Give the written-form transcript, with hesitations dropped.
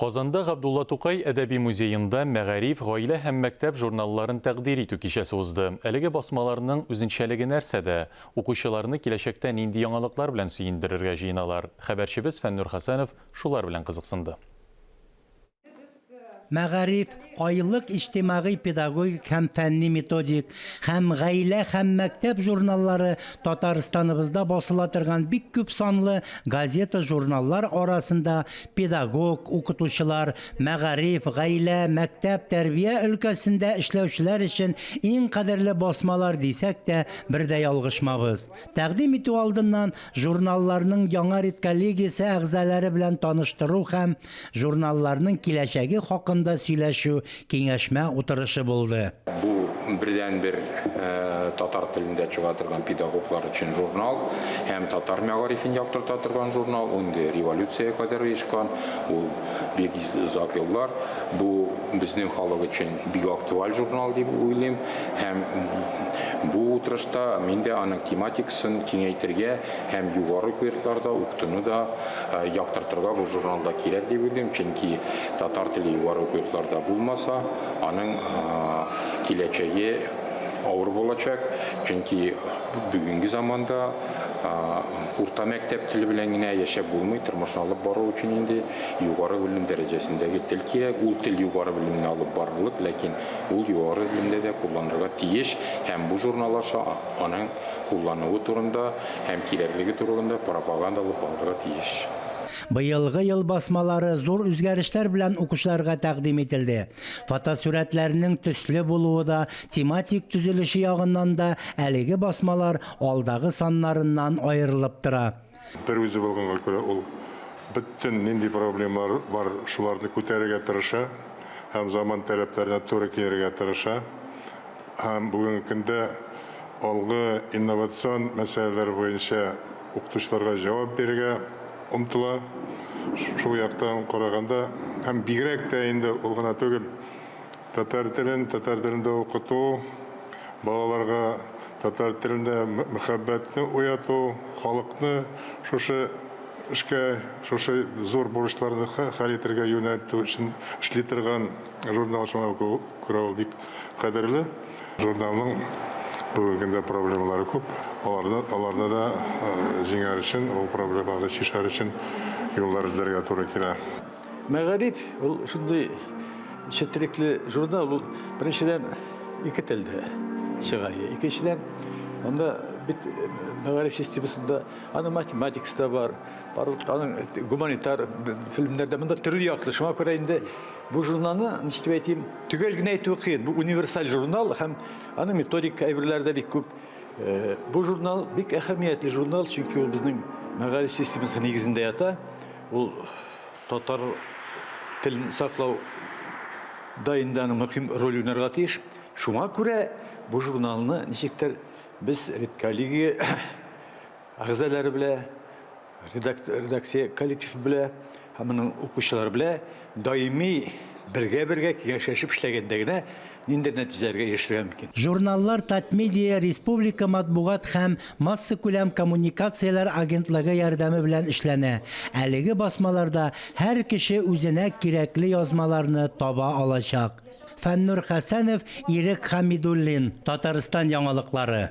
Казанда Габдулла Тукай әдәби музеенда Мәгариф, Гаилә һәм мәктәп журналларын тәкъдир итү кичәсе узды. Әлеге басмаларның үзенчәлеге нәрсәдә? Укучыларны киләчәктә нинди яңалыклар белән сөендерергә җыеналар? Хәбәрчебез Фәннүр Хәсәнов шулар белән кызыксынды. Мәгариф, айлык иҗтимагый-педагогик һәм фәнни-методик һәм Гаилә һәм мәктәп журналлары Татарстаныбызда басыла торган бик күп санлы газета-журналлар арасында педагог, укытучылар, мәгариф, гаилә, мәктәп, тәрбия өлкәсендә эшләүчеләр өчен иң кадерле басмалар дисәк тә, бер дә ялгышмабыз. Тәкъдим итү алдыннан журналларның яңа редколлегиясе әгъзалары белән таныштыру һәм журналларның киләчәге хакында сөйләшү киңәшмә утырышы булды. Бу бердәнбер татар телендә чыга торган педагоглар өчен журнал һәм татар мәгарифен яктырта торган журнал. Ул инде революциягә кадәр оешкан, ул бик озак еллар. Бу безнең халык өчен бик актуаль журнал дип уйлыйм. Һәм бу утырышта мин дә аның тематикасын киңәйтергә һәм югары уку йортларда укытуны да яктыртырга бу журналда кирәк дип уйлыйм. Чөнки татар теле югары уку йортларда булмаса, аның киләчәге авыр булачак. Чөнки бүгенге заманда урта мәктәп теле белән генә яшәп булмый, тормышны алып бару өчен инде югары белем дәрәҗәсендәге тел кирәк. Ул тел югары белемне алып барырлык, ләкин ул югары белемдә дә кулланырга тиеш һәм бу журнал аша аның куллануы турында һәм кирәклеге турында пропаганда алып барырга тиеш. Быелгы ел басмалары зур үзгәрешләр белән укучыларга тәкъдим ителде. Фотосурәтләрнең төсле булуы да, тематик төзелеше ягыннан да әлеге басмалар алдагы саннарыннан аерылып тора. Бер үзе булганга күрә ул бөтен нинди проблемалар бар, шуларны күтәрергә тырыша һәм заман таләпләренә туры килергә тырыша. Һәм бүгенге көндә алгы инновацион мәсьәләләр буенча укытучыларга җавап бирергә омтыла. Шул яктан караганда һәм бигрәк тә инде ул гына түгел, татар телен, татар телендә укыту, балаларга татар телендә мәхәббәтне уяту, халыкны шушы эшкә, шушы зур бурычларны хәл итәргә юнәлтү өчен эшли торган журнал, шуңа күрә ул бик кадерле. Журналның бүгенге көндә проблемалары күп. Аларны, аларны да җиңәр өчен, ул проблемаларны чишәр өчен юллар эзләргә туры килә. Мәгариф ул шундый четерекле журнал, ул беренчедән ике телдә чыга. Икенчедән, анда бит мәгариф системасында аның математикасы да бар, барлык аның гуманитар фәннәрдә монда төрле яклы. Шуңа күрә инде бу журналны, ничек дип әйтим, төгәл генә әйтү кыен. Бу универсаль журнал һәм аның методик әйберләре дә бик күп. Бу журнал бик әһәмиятле журнал, чөнки ул безнең мәгариф системасы нигезендә ята. Ул татар телен саклау да инде аның мөһим роль уйнарга тиеш. Шуңа күрә бу журналны ничектер без редколлегия әгъзалары белән, редакция коллективы белән һәм моның укучылары белән даими бергә-бергә киңәшләшеп эшләгәндә генә ниндидер нәтиҗәләргә ирешергә мөмкин. Журналлар Татмедиа республика матбугат һәм массакүләм коммуникацияләр агентлыгы ярдәме белән эшләнә. Әлеге басмаларда һәр кеше үзенә кирәкле язмаларны таба алачак. Фәннур Хәсәнов, Ирек Хәмидуллин, Татарстан яңалыклары.